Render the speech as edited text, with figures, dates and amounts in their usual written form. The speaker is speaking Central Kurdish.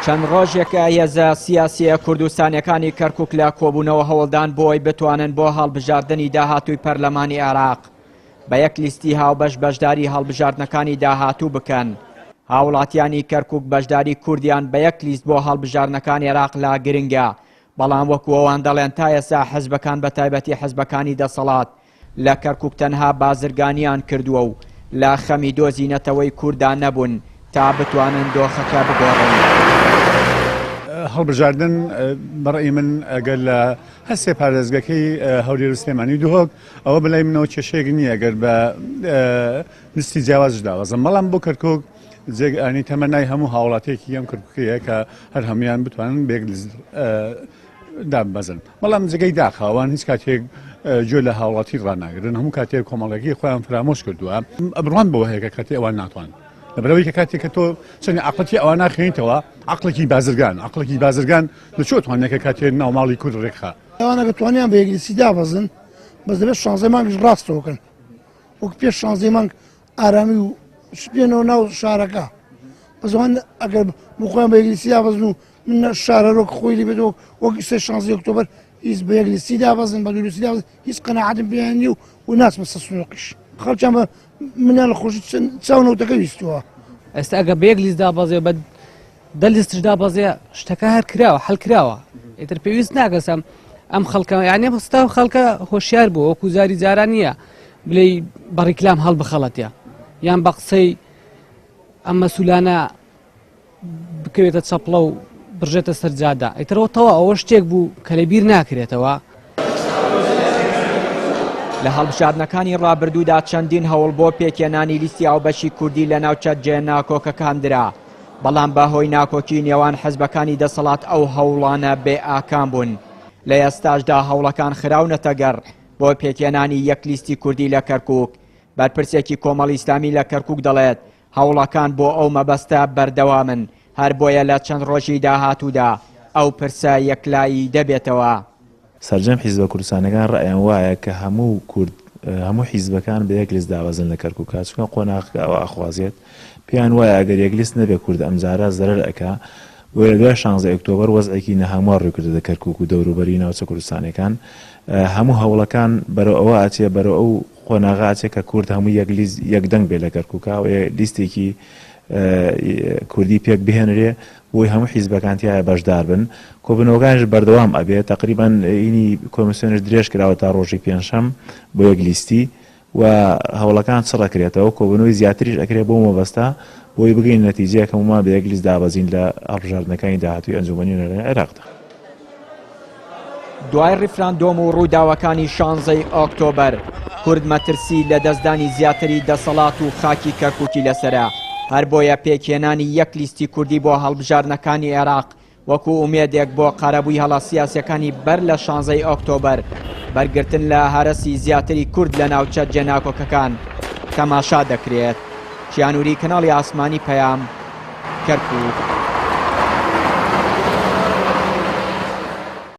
چەند ڕۆژێکە هێزە سیاسییە کوردستانیەکانی کەرکک لە کۆبوونەوە هەوڵدان بۆی بتوانن بۆ هەڵبژاردنی داهاتووی پەرلەمانی عێراق بە یەک لیستی هاوبەش بەشداری هەڵبژاردنەکانی داهاتوو بکەن. هاوڵاتیانی کەرکک بەشداری کوردیان بە یەک لیست بۆ هەڵبژاردنەکانی عێراق لا گرنگە، بەڵام وەکو ئەوان دەڵێن تا ئێستا حزبەکان بە تایبەتی حزبەکانی دەسەڵات لە کەرکوک تەنها بازرگانیان کردووە و لە خەمی دۆزی نەتەوەی کورددا نەبوون تا بتوانن دۆخەکە بگۆڕن. هەڵبژاردن بە ڕەئی من ئەگەر لە هەر سێ پارێزگەکەی هەولێر و سلێمانی و دهۆک ئەوە بەلای منەوە کێشەیەک نییە ئەگەر بە لیستی جیاوازش دابەزن بەڵام بۆ کەرکوک جێگانی تەمەنای هەموو هاوڵاتیەکی ئەم کەرکوکەیە کە هەر هەمویان بتوانن بێک داببەزن بەڵام جێگەی داخە ئەوان هیچ کاتێک گوێ لە هاوڵاتی ڕاناگرن هەموو کاتێک کۆمەڵەکەی خۆیان فرامۆش کردووە بڕوان بەوە هەیە کە کاتێ ئەوان ناتوان لەبەرەوەی کە کاتێک کە تۆ چەند عقلەتی ئەوان ناخێنیتەوە عقلێکی بازرگان عقلێکی بازرگان لە چۆ توانێت کە کاتێ ناو ماڵی کورد ڕێکخا ئەوانە کە توانیان بە یەکلیسی دابەزن بەس دەبێت شانزەی مانگیش ڕاستەوەکەن وەک پێش شانزەی مانگ ئارامی و بێنەوە ناو شارەکە بەس ئەوان ئەگەر بۆ خۆیان بە یەکلیسی دابەزن و من شارە وەک خۆی لێ بێت وەک ئیستا شانزەی ئۆکتۆبەر هیچ بە یەک لیستی دابەزن بە دوو لیستی دابەزن هیچ قەناعەتم پێیان نییە و ناچمە سەر سنووقیش خەڵکیان بە منیان لە خۆشی چاو نەوتەکە ویستووە. ئێستا ئەگە بە یەک لیست دابەزێ بە دە لیستش دابەزێ شتەکە هەر کراوە حل کراوە ئیتر پێویست ناگەسەم ئەم خەڵکە یعنی ئەم خەڵکە هۆشیار بوو وەکو جاری جاران نییە بلێ بە ڕیکلام هەڵبخەڵەتە یان بە قسەی ئەم مەسولانە بکەوێتە چەپڵە و بڕژێتە سەر جادە ئیترەوە تەوا ئەوە شتێک بوو کە لە بیر ناکرێتەوە. لە هەڵبژاردنەکانی ڕابردوودا چەندین هەوڵ بۆ پێکهێنانی لیستی هاوبەشی کوردی لە ناوچە جێناکۆکەکان درا، بەڵام بە هۆی ناکۆکی نێوان حزبەکانی دەسەڵات ئەو هەوڵانە بێ ئاکام بوون. لە ئێستاشدا هەوڵەکان خراونەتە گەڕ بۆ پێکهێنانی یەک لیستی کوردی لە کەرکووک. بەرپرسێکی کۆمەڵی ئیسلامی لە کەرکووک دەڵێت، هەوڵەکان بۆ ئەو مەبەستە بەردەوامن، هەر بۆیە لە چەند ڕۆژی داهاتوودا ئەو پرسە یەکلایی دەبێتەوە. سەرجەم حیزبە کوردستانەکان ڕەئیان وایە کە هەموو کورد هەموو حیزبەکان بە یەک لیست دابەزن لە کەرکوکا چونکە قۆناغەکە ئەوە ئەخوازێت پێیان وایە ئەگەر یەک لیست نەبێ کورد ئەمجارە زەرەر ئەکا بۆیە لە دوای شانزەی ئۆکتۆبەر وەزعێکی ناهەموار ڕووی کردە کەرکوک و دەوروبەری ناوچە کوردستانیەکان هەموو هەوڵەکان بەرەو ئەوە ئەچێ بەرەو ئەو قۆناغە ئەچێ کە کورد هەموو یەک لیست یەک دەنگ بێ لە کەرکوکا و لیستێکی کوردی پێک بهێنرێ بۆی هەموو حیزبەکان تیایا بەشدار بن کۆبوونەوەکانیش بەردەوام ئەبێ تەقریبەن ینی کۆمیسیۆنیش درێژ کراوە تا ڕۆژی پێنجشەم بۆ یەک لیستی و هەوڵەکان چڕ ئەکرێتەوە کۆبوونەوەی زیاتریش ئەکرێ بۆ مەبەستە بۆی بگەینە نەتیجەیەک هەموومان بە یەک لیست دابەزین لە هەڵبژاردنەکانی داهاتووی ئەنجوومەنی نوێنەرانی عێراقدا. دوای ڕیفراندۆم و ڕووداوەکانی شانزەی ئۆکتۆبەر، کورد مەترسی لەدەستدانی زیاتری دەسەڵات و خاکی کەرکوکی لەسەرە، هەربۆیە پێکهێنانی یەک لیستی کوردی بۆ هەڵبژاردنەکانی عێراق وەکو ئومێدێک بۆ قەرەبووی هەڵە سیاسیەکانی بەر لە شانزەی ئۆکتۆبەر، بەرگرتن لە هەرەسی زیاتری کورد لە ناوچە جێناکۆکەکان تەماشا دەکرێت. چیانوری کەناڵی ئاسمانی پەیام، کەرکوک.